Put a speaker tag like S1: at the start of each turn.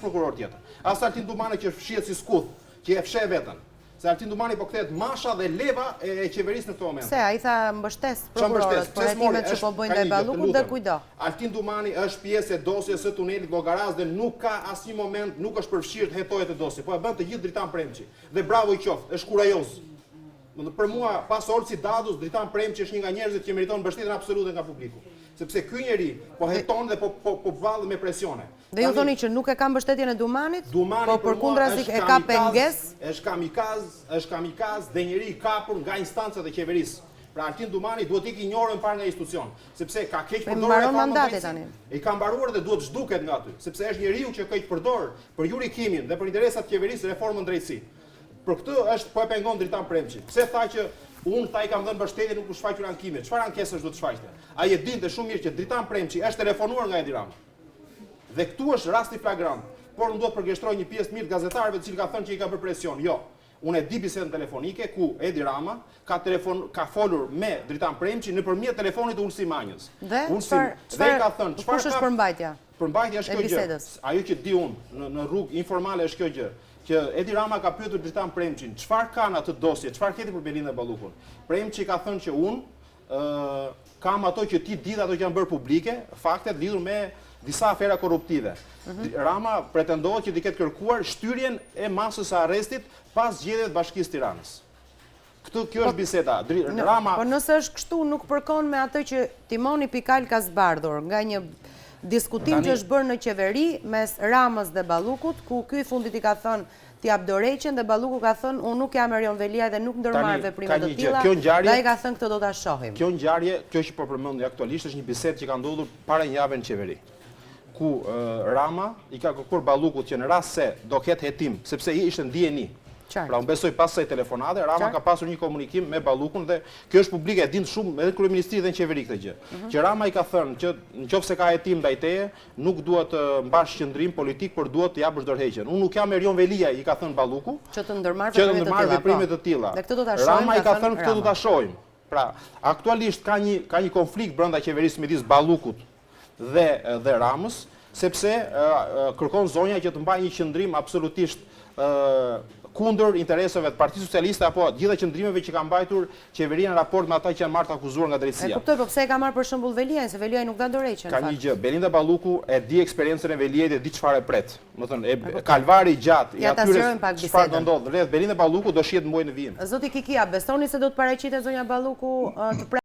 S1: prokuror tjetër. As Altin Dumani që fshihet si skuth, që e fsheh veten. Se Altin Dumani po kthehet masha dhe leva e qeverisë në këtë
S2: moment. Pse, ai tha mbështes prokurorët për hetimet që po bëjnë ndaj Ballukut dhe kujdo.
S1: Altin Dumani është pjesë e dosjes së tunelit Llogarasë dhe nuk ka asnjë moment nuk është përfshirë të hetojë atë dosje. Po e bën të gjithë Dritan Premçi. Dhe bravo i qoftë, është kurajoz. Domethënë për mua pas Olsi Dadës, Dritan Premçi është një nga njerëzit që meriton mbështetjen absolute nga publiku. Sepse ky njeri po heton dhe po po po përballet me presione.
S2: Dhe ju thoni që nuk e ka mbështetjen e Dumanit, po përkundrazi e ka pengesë?
S1: Është kamikaz, është kamikaz dhe njeri i kapur nga instancat e qeverisë. Pra Altin Dumani duhet të ikë një orë më parë nga institucion, sepse ka keqpërdorur
S2: reformën në drejtësi.
S1: I ka mbaruar dhe duhet zhduket nga aty, sepse është njeriu që keqpërdor për jurikimin dhe për interesat e qeverisë reformën në drejtësi. Për këtë është po e pengon Dritan Premçi. Pse tha që unë tha i kam dhënë mbështetje nuk u shfaqur ankime. Çfarë ankesësh do të shfaqte? Ai e dinte shumë mirë që Dritan Premçi është telefonuar nga Edi Rama. Dhe këtu është rasti flagrant. Por unë dua të përgënjeshtroj një pjesë të mirë të gazetarëve të cilët kanë thënë që i ka bërë presion. Jo. Unë e di bisedën telefonike ku Edi Rama ka telefon ka folur me Dritan Premçin nëpërmjet telefonit të Ulsi Manjës.
S2: Dhe çfarë
S1: dhe i ka thënë
S2: çfarë kush është përmbajtja?
S1: Përmbajtja është kjo gjë. Ajo që di unë në në rrugë informale është kjo gjë, që Edi Rama ka pyetur Dritan Premçin, çfarë ka në atë dosje, çfarë ke ti për Belinda Ballukun? Premçi ka thënë që unë kam ato që ti di dhe ato që janë bërë publike, faktet lidhur me disa afera korruptive. Mhm. Rama pretendohet që t'i ketë kërkuar shtyrjen e masës së arrestit pas zgjedhjeve të Bashkisë Tiranës. Këtë kjo është po, biseda.
S2: Rama Po nëse është kështu nuk përkon me atë që Timoni Pikal ka zbardhur nga një diskutim që është bërë në qeveri mes Ramës dhe Ballukut, ku ky i fundit i ka thënë të japë dorëheqjen dhe Balluku ka thënë unë nuk jam Erion Veliaj dhe nuk ndërmarr veprime të tilla dhe ai ka thënë këtë do ta
S1: shohim. Kjo ngjarje, kjo që po përmendi aktualisht është një bisedë që ka ndodhur para një jave në qeveri, ku Rama i ka kërkuar Ballukut që në rast se do ketë hetim, sepse ishte në dijeni. Pra unë besoj pas kësaj telefonate, Rama ka pasur një komunikim me Ballukun dhe kjo është publike, e dinë shumë edhe në kryeministri dhe në qeveri këtë gjë. Mhm. Që Rama i ka thënë që në qoftë se ka hetim ndaj teje, Nuk dua të mbash qëndrim politik, por dua të japësh dorëheqjen. Unë nuk jam Erion Veliaj, i ka thënë
S2: Balluku, që të ndërmarrë
S1: veprime të tilla.
S2: Dhe këtë do ta shohim,
S1: Rama i ka thënë këtë do ta shohim. Pra, aktualisht ka një ka një konflikt brenda qeverisë midis Ballukut dhe dhe Ramës, sepse kërkon zonja që të mbajë një qëndrim absolutisht kundër interesave të Partisë Socialiste apo të gjitha qëndrimeve që ka mbajtur qeveria në raport me ata që janë marrë të akuzuar nga
S2: drejtësia. E kuptoj, po pse e ka marrë për shembull Veliajn, se Veliaj nuk dha dorëheqjen
S1: në fakt. Ka një gjë, Belinda Balluku e di eksperiencën e Veliajt e di çfarë e pret. Domethënë, e kalvari i gjatë i atyre çfarë do ndodhë rreth Belinda Balluku do shihet në muajt në
S2: vijim. Zoti Kikia, besoni se do të paraqitet zonja Balluku të premten?